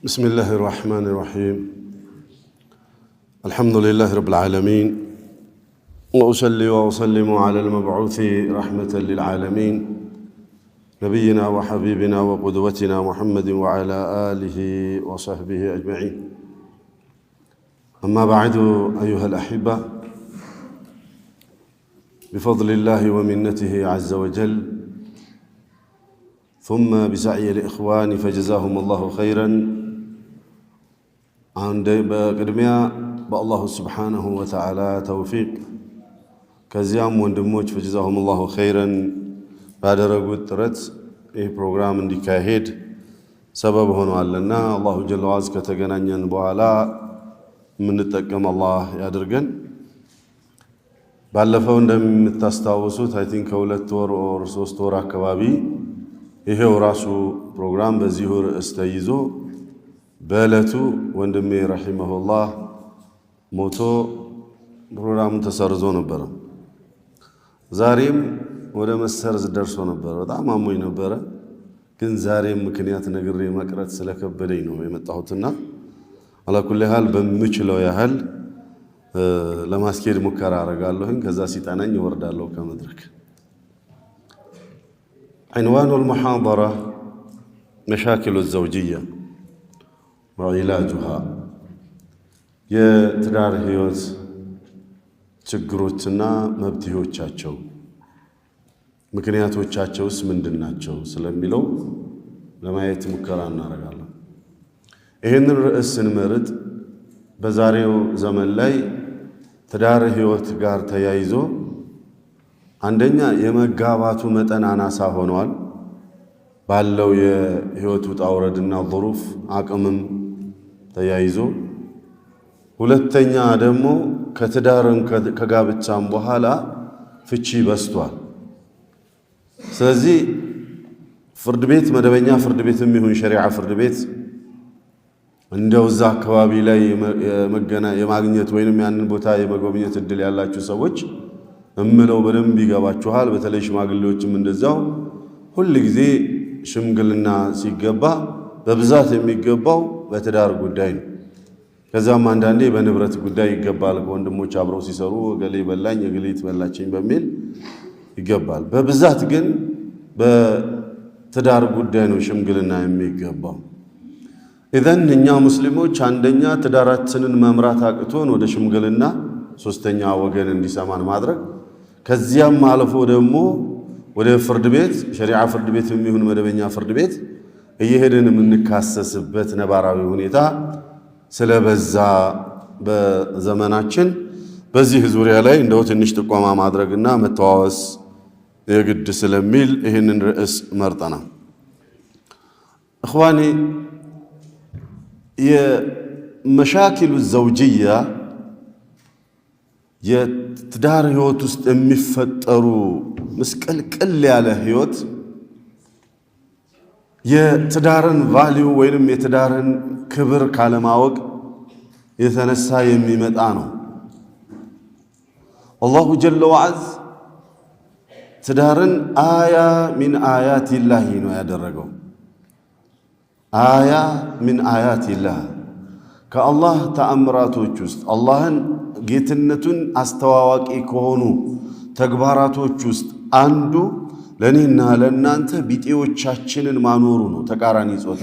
بسم الله الرحمن الرحيم. الحمد لله رب العالمين، وأصلي وأسلم على المبعوث رحمة للعالمين، نبينا وحبيبنا وقدوتنا محمد وعلى آله وصحبه أجمعين. أما بعد، أيها الأحبة، بفضل الله ومنته عز وجل، ثم بسعي الإخوان فجزاهم الله خيرا، አንድ በቅድሚያ በ الله سبحانه وتعالى ተውፊቅ፣ ከዚያም ወንድሞች فجزاهم الله خيرا ባደረጉት ጥረት ይህ ፕሮግራም እንዲካሄድ ሰበብ ሆነዋልና الله جل وعز ከተገናኘን በኋላ የምንጠቀም አላህ ያድርገን። ባለፈው እንደምታስታውሱት I think ከ2 ወር or 3 ወር አካባቢ ይሄው ራሱ ፕሮግራም በዚሁ ርዕስ ተይዞ በዕለቱ ወንድሜ رحمه الله ሞቶ ፕሮግራሙ ተሰርዞ ነበረ። ዛሬም ወደ መሰረዝ ደርሶ ነበረ። በጣም አሞኝ ነበረ። ግን ዛሬም ምክንያት ነግሬ መቅረት ስለከበደኝ ነው የመጣሁትና على كل حال በምችለው ያህል ለማስኬድ ሙከራ አደርጋለሁኝ። ከዛ ሲጠናኝ እወርዳለሁ ከመድረክ። عنوان المحاضرة مشاكل الزوجية وعلاجها፣ የትዳር ህይወት ችግሮችና መፍትሄዎቻቸው፣ ምክንያቶቻቸውስ ምንድን ናቸው ስለሚለው ለማየት ሙከራ እናደርጋለን። ይህንን ርዕስ ስንመርጥ በዛሬው ዘመን ላይ ትዳር ህይወት ጋር ተያይዞ አንደኛ የመጋባቱ መጠን አናሳ ሆኗል። ባለው የህይወት ውጣ ውረድና ظروف አቅምም ተያይዞ፣ ሁለተኛ ደግሞ ከትዳርም ከጋብቻም በኋላ ፍቺ በዝቷል። ስለዚህ ፍርድ ቤት፣ መደበኛ ፍርድ ቤትም ይሁን ሸሪዓ ፍርድ ቤት፣ እንደው እዛ አካባቢ ላይ የማግኘት ወይንም ያንን ቦታ የመጎብኘት እድል ያላችሁ ሰዎች እምለው በደንብ ይገባችኋል። በተለይ ሽማግሌዎችም እንደዛው፣ ሁል ጊዜ ሽምግልና ሲገባ በብዛት የሚገባው በትዳር ጉዳይ ነው። ከዛም አንዳንዴ በንብረት ጉዳይ ይገባል። ከወንድሞች አብረው ሲሰሩ እገሌ በላኝ፣ እገሊት በላችኝ በሚል ይገባል። በብዛት ግን በትዳር ጉዳይ ነው ሽምግልና የሚገባው። إذن እኛ ሙስሊሞች አንደኛ ትዳራችንን መምራት አቅቶን ወደ ሽምግልና ሶስተኛ ወገን እንዲሰማን ማድረግ፣ ከዚያም አልፎ ደግሞ ወደ ፍርድ ቤት፣ ሸሪዓ ፍርድ ቤት የሚሆን መደበኛ ፍርድ ቤት እየሄድን የምንካሰስበት ነባራዊ ሁኔታ ስለበዛ በዘመናችን በዚህ ዙሪያ ላይ እንደው ትንሽ ጥቆማ ማድረግና መተዋወስ የግድ ስለሚል ይህንን ርዕስ መርጠናል። إخواني، የ مشاكل الزوجية፣ የትዳር ህይወት ውስጥ የሚፈጠሩ ምስቅልቅል ያለ ህይወት የትዳርን value ወይንም የትዳርን ክብር ካለማወቅ የተነሳ የሚመጣ ነው። الله جل وعز ትዳርን آية من آيات الله ነው ያደረገው። آية من آيات الله፣ ከአላህ ተአምራቶች ውስጥ፣ አላህን ጌትነቱን አስተዋዋቂ ከሆኑ ተግባራቶች ውስጥ አንዱ ለእኔና ለእናንተ ቢጤዎቻችንን ማኖሩ ነው። ተቃራኒ ጾታ